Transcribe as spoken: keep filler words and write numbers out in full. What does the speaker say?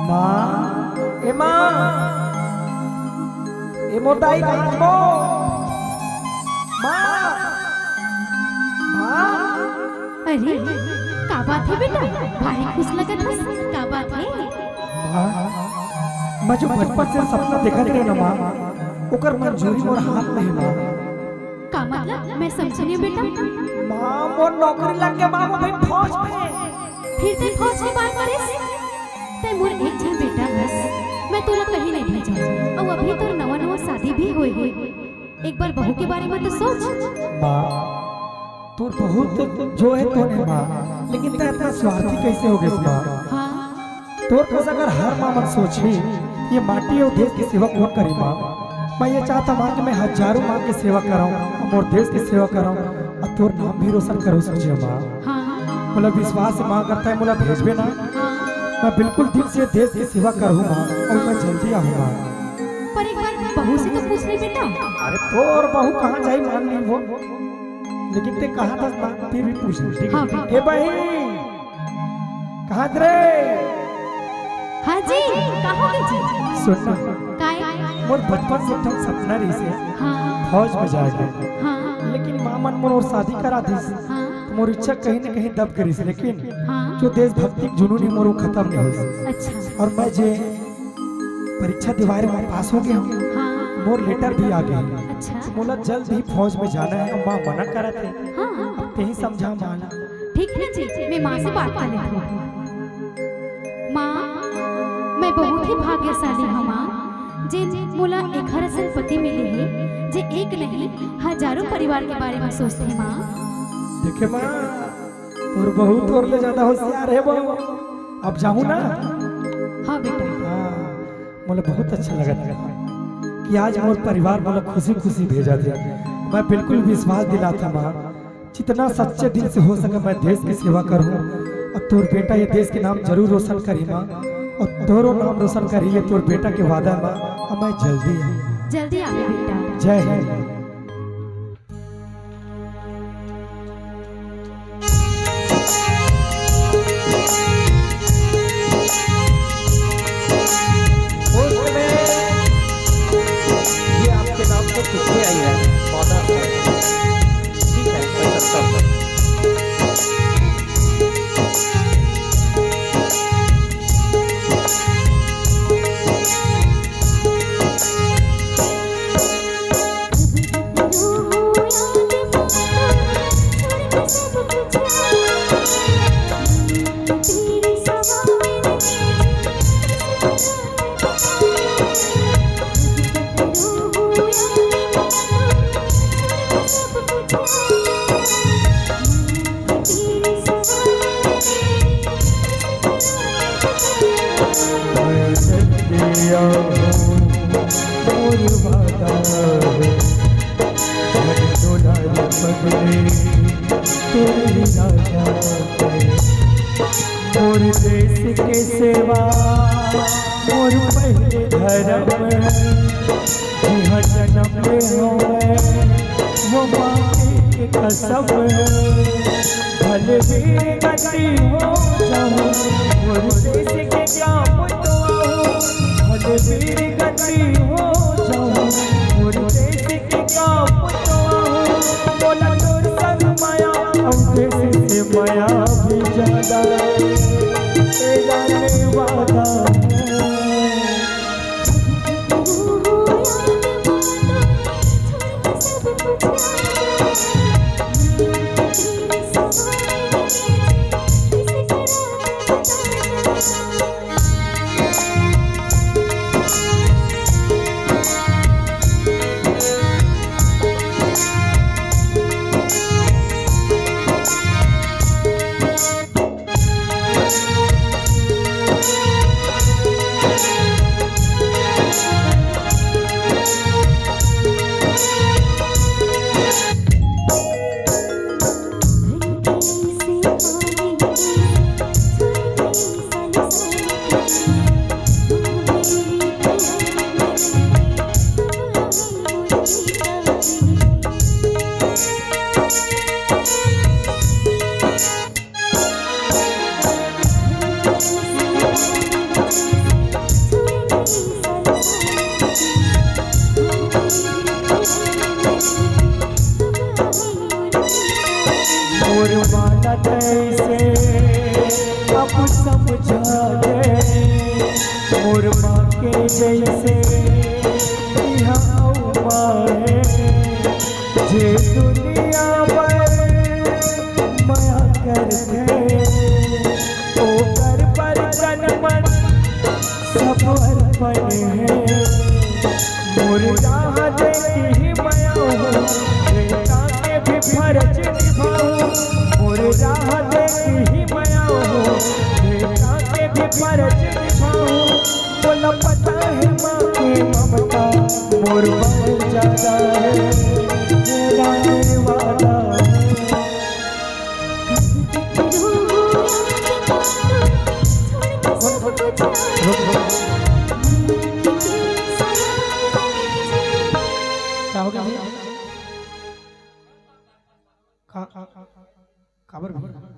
माँ, ए माँ, ए मोर दाई, कहाँ हस? माँ, माँ। अरे, का बात हे बेटा? भारी खुश लगत हस, का बात हे? माँ, मैं जो बचपन से सपना देखत रहेंव ना माँ, ओकर मंजूरी मोर हाथ में हे माँ। का मतलब? मैं समझे नहीं बेटा। माँ, मोर नौकरी लग गे माँ, वो भी फौज में। फिर तैं फौज के बात करेस? तैं मोर एक झन बेटा हस, मैं तोला कहीं नहीं भेजंव। अउ अभी तोर नवा नवा शादी भी होए हे, एक बार बहू के बारे में तो सोच। माँ, तोर बहू तो जो हे तोर हे माँ, लेकिन तैं इतना स्वार्थी कैसे हो गेस माँ? हाँ। तोर कस अगर हर माँ मन सोचही, ये माटी अउ देश के सेवा कोन करही माँ? मैं ये चाहत हंव माँ कि मैं हजारों माँ के सेवा करंव, मोर देश के सेवा करंव, अउ तोर नाम भी रोशन करंव, सोचे माँ। हाँ। मोला विश्वास हे माँ, अगर तैं मोला भेजबे ना, हाँ। मैं बिल्कुल दिल से देश के सेवा करहूँ माँ, अउ मैं जल्दी आहूँ माँ। पर एक बार बहू से तो पूछ ले बेटा। अरे तोर बहू कहाँ जाही मान ली वो, लेकिन तैं कहा था ना, फिर भी पूछ ले, ठीक है? हाँ, हाँ। ए बहिनी, कहाँ रे? हाँ जी, का हो गे जी? सुन ना। काय? मोर बचपन से एक ठन सपना रहिस हे। हाँ। फौज में जाए के। हाँ। लेकिन माँ मन मोर शादी करा दिस। हाँ। तो मोर इच्छा कहीं न कहीं दब गे रहिस हे, लेकिन हाँ। जो देशभक्ति के जुनून हे मोर, वो खत्म नहीं होइस। अच्छा। अउ मैं जे परीक्षा देवाए रहेंव, मैं पास हो गे हंव। हाँ। मोर लेटर भी आ गे हे। अच्छा। मोला जल्द ही फौज में जाना हे, माँ मना करत हे। हाँ, हाँ। अब तहीं समझा माँ ला। ठीक हे ना जी, मैं माँ से बात कर लेथंव। माँ, मैं बहुत ही भाग्यशाली हंव माँ, जे मोला एकर असन पति मिले हे, जे एक नहीं हजारों परिवार के बारे में सोचथे माँ। देखे माँ, तोर बहू तोर ले ज्यादा होशियार हे बहू। अब जाहूँ ना? हाँ बेटा। हाँ, मोला बहुत अच्छा लगत हे कि आज मोर परिवार मोला खुशी खुशी भेजत हे। मैं बिल्कुल विश्वास दिलात हंव माँ, जितना सच्चे दिल से हो सके मैं देश के सेवा करहूँ। अउ तोर बेटा ये देश के नाम जरूर रोशन करही माँ, अउ तोरो नाम रोशन करही, ये तोर बेटा के वादा हे माँ। अउ मैं जल्दी आहूँ। जल्दी आबे बेटा। जय हिंद। पोस्ट में ये आपके नाम से कितने आई है? ऑर्डर है। ठीक है, मैं करता हूँ। मैं सत्य हूँ, मोर वादा है, जग दुलार पगले, तोर राजा है। मोर देश के सेवा, मोर पहले धर्म, जिहाँ जन्म ले हों मैं, वो माटी के कसम। भले वीर गति हो जाऊं, मोर देश के काम तो आऊं। भले वीर गति हो जाऊं, मोर देश के काम तो आऊं। मोला तोर संग मया, अउ देश से मया भी ज्यादा, तेरा में वादा है। समझा दे मोर माँ के जैसे इहाँ अउ माँ हे, जे दुनिया भर मया करथे, ओकर बर तन मन सब अर्पण हे। मोर राह देख ही मया हो, बेटा के भी फर्ज निभाऊं। मोर राह देख ही मया हो, बेटा के भी फर्ज निभाऊं। बोला पता है माँ के ममता मोर बर ज्यादा है, मेराने वाला है। का हो गया भैया? का, का, का, काबर भैया?